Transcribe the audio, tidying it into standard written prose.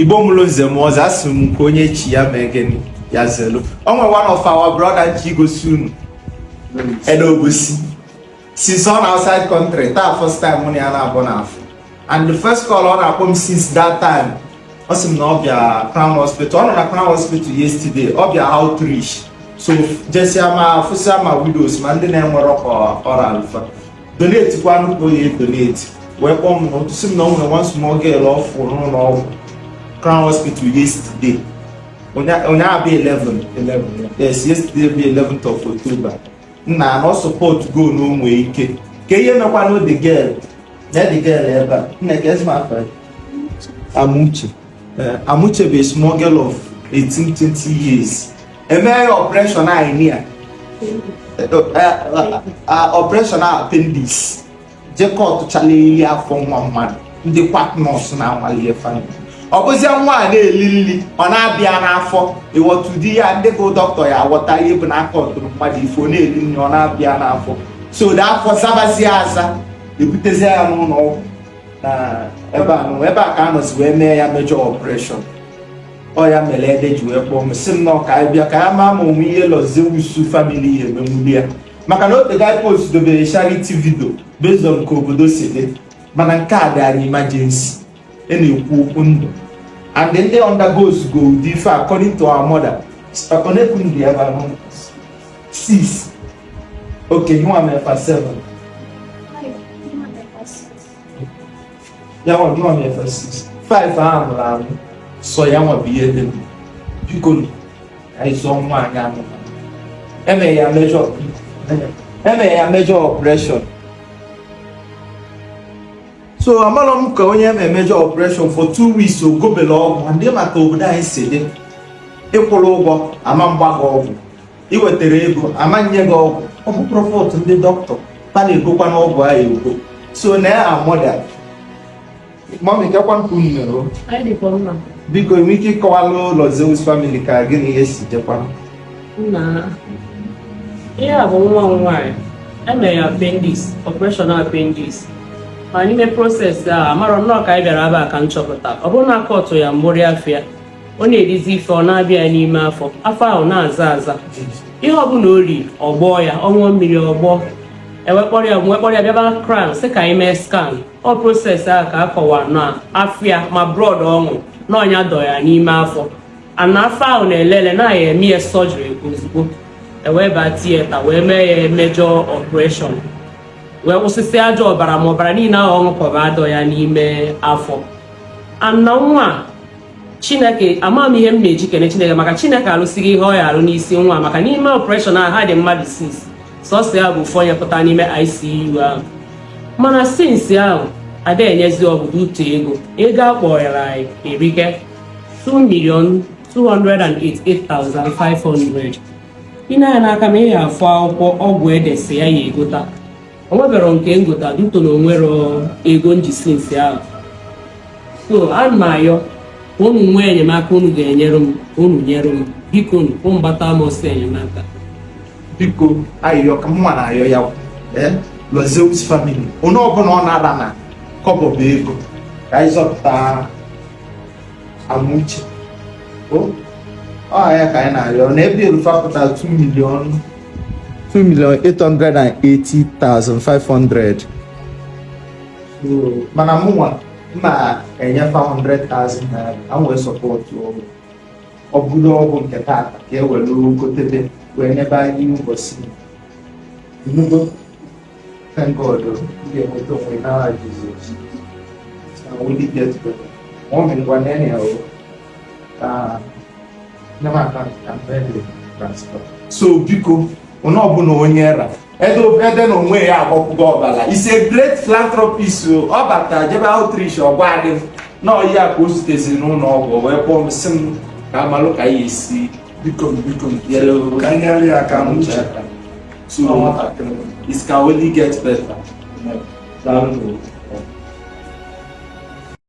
Igbo mụrụ nze m ọzọ, asị m nke onye chi ya mee gịnị, ya zelu. O nwere one of our brother nchi gosi unu ede obosi since ọ na outside country. Taa first time mụ na ya na-abụ n'afọ, and the first call ọ na-akpọ m since that time, ọ sị m na ọ bịa Crown Hospital. Ọ nọ na Crown Hospital yesterday, ọ bịa outreach, so jesia ma fụsịa ma widows ma ndị na-enwero ka ọra alfa donate kwanụ ka oye donate, wee kpọọ m n'ụtụ, sị m na o nwere one small girl ọ fụ n'ụlọ ọgwụ Crown Hospital yesterday. Ụnyaahụ bụ 11. 11, yeah. Yes, yesterday bụ 11th of October. Nna na ọ support go na o nwee ike ka ihe mekwanụ the girl na the girl ebe a. Nne, ka ezi m afa ya? Amuche. Amuche bụ a small girl of 18 20 years. Eme ya operation anyị ya operation appendix, jekọt chala eli afọ nwa mmadụ. Ndị quack nurse na-anwali family, ọ bụzie nwa a na-eli nri, ọ na-abịa n'afọ. Ịghọta ụdị ya ndị bụ dọkịta ya aghọta ihe bụ na aka ọtụrụ mmadụ ife, ọ na-eli nri, ọ na-abịa n'afọ. So dị afọ zabazie aza, ebutezie ya n'ụlọ ọgwụ na ebe a nọ, ebe a ka a nọzi wee mee ya major operation. Ọ ya mere ede ji wee kpọọ m, sị m nọ ka anyị bịa ka ya maa ma onwe ihe Lọzewusu family ya emenwuli ya, maka na ote guy post dobere charity video based on ka obodo si dị, mana nke a dị anyị emergency. E na-ekwu okwu ndụ and ndị undergoes go ụdị ife. According to our mother, onekwu ndị ebe ahụ six. Okay, you want me for seven? Ya nwa gị nwa mefa six, five ahụ nwụrụ anwụ, sọ ya nwa bụ ihe dị ndụ. Biko nụ, anyị zụọ nwa anyị anụ. Eme ya major operation. So amarọ m ka onye eme major operation for 2 weeks, ogobele ọgwụ ndị maka obodo anyị si dị, ịkwụrụ ụgwọ ama mgbago ọgwụ, iwetara ego ama nye gị ọgwụ. Ọ bụ profit ndị dọkịta pa na-egokwa n'ọgwụ ahụ ego. So na ya amọda mummy kekwa nke unu mere o. Anyị dịkwa mma. Biko, enwe ike ịkọwalụ ụlọ Zeus family ka gị na ihe si jekwa? Nna, ihe a bụ nwa m nwaanyị. Emere ya appendix, operation appendix. Ma n'ime process a, amarọ nnọọ ka anyị bịara ebe a ka m chọpụta. Ọ bụrụ na akọtụ ya mgbụrị afọ ya, ọ na-erizi ife, ọ na-abịa ya n'ime afọ, afọ ahụ na-aza aza. Ihe ọbụla o ri, ọ gbọọ ya, ọ ṅụọ mmiri, ọ gbọọ. Ewekpọrọ ya, wekpọrọ ya bịaba Crown, sị ka anyị mee scan. Ọ process ahụ ka a kọwara na afọ ya ma blood ọṅụ na ọnya dọ ya n'ime afọ, ana afọ ahụ na-elele na ya eme ya surgery ozugbo. Ewee baa theatre wee mee ya major operation, wee kwụsịsị ajọ ọbara ma ọbara niile ahụ ọ ṅụkọba adọ ya n'ime afọ. Ana nwa a, Chineke, ama m ihe m na-eji kene Chineke, maka Chineke alụsịghị ihe ọ ya alụ n'isi nwa, maka n'ime operation ahụ ha dị mmadụ 6, sọsọ ya bụ ofu onye pụta n'ime ICU ahụ. Mana since ahụ ada enyezi ọgwụ uto ego, ego a kpọrọ anyị erike 2 million 288,500. Ị na-anya n'aka ma ị ga-afụ akwụkwọ ọgwụ edesi ya ya egota. O nwebero nke ngota duto na onwero ego nji since ahụ. So ana m ayọ ka unu nwee enyemaka unu ga-enyere m, ka unu nyere m, biko unu ụmụ gbata m ọsọ enyemaka. Biko, ayọ ka mma na-ayọ ya, ee, Lọzeus family, onye ọbụla ọ nara na kọbọ bụ ego ka anyị zọpụta Amuche. O ọ ya ka anyị na-ayọ na ebe erufa pụtara 2 million 2 million 880,500. So mana mụnwa mma enyefa 100,000 naira ka m wee support ọgwụ. Ọ bụrụ ọgwụ nke tata ka e were gotebe wee nyebe anyị ụbọchị. Inugo? Thank God o, ị ga-enweta onwe n'aha Jizọs. I will get better. Mummy, ngwa nene ya o, ka nye m account ka m mee transfer. So biko, onye ọbụla onye ra ede ede na onwe ya agbapụgo ọbara is a great philanthropist o. Ọ bata jebe outreach, ọgwa adị m na ọyị ya ka o zuteziri n'ụlọ ọgwụ, wee kpọọ m, sị m ka amalụ ka ya esi. Biko, biko, nyere ka anyị nyere ya aka Amuche Amuche. Aka. So it can only get better. Daalụ.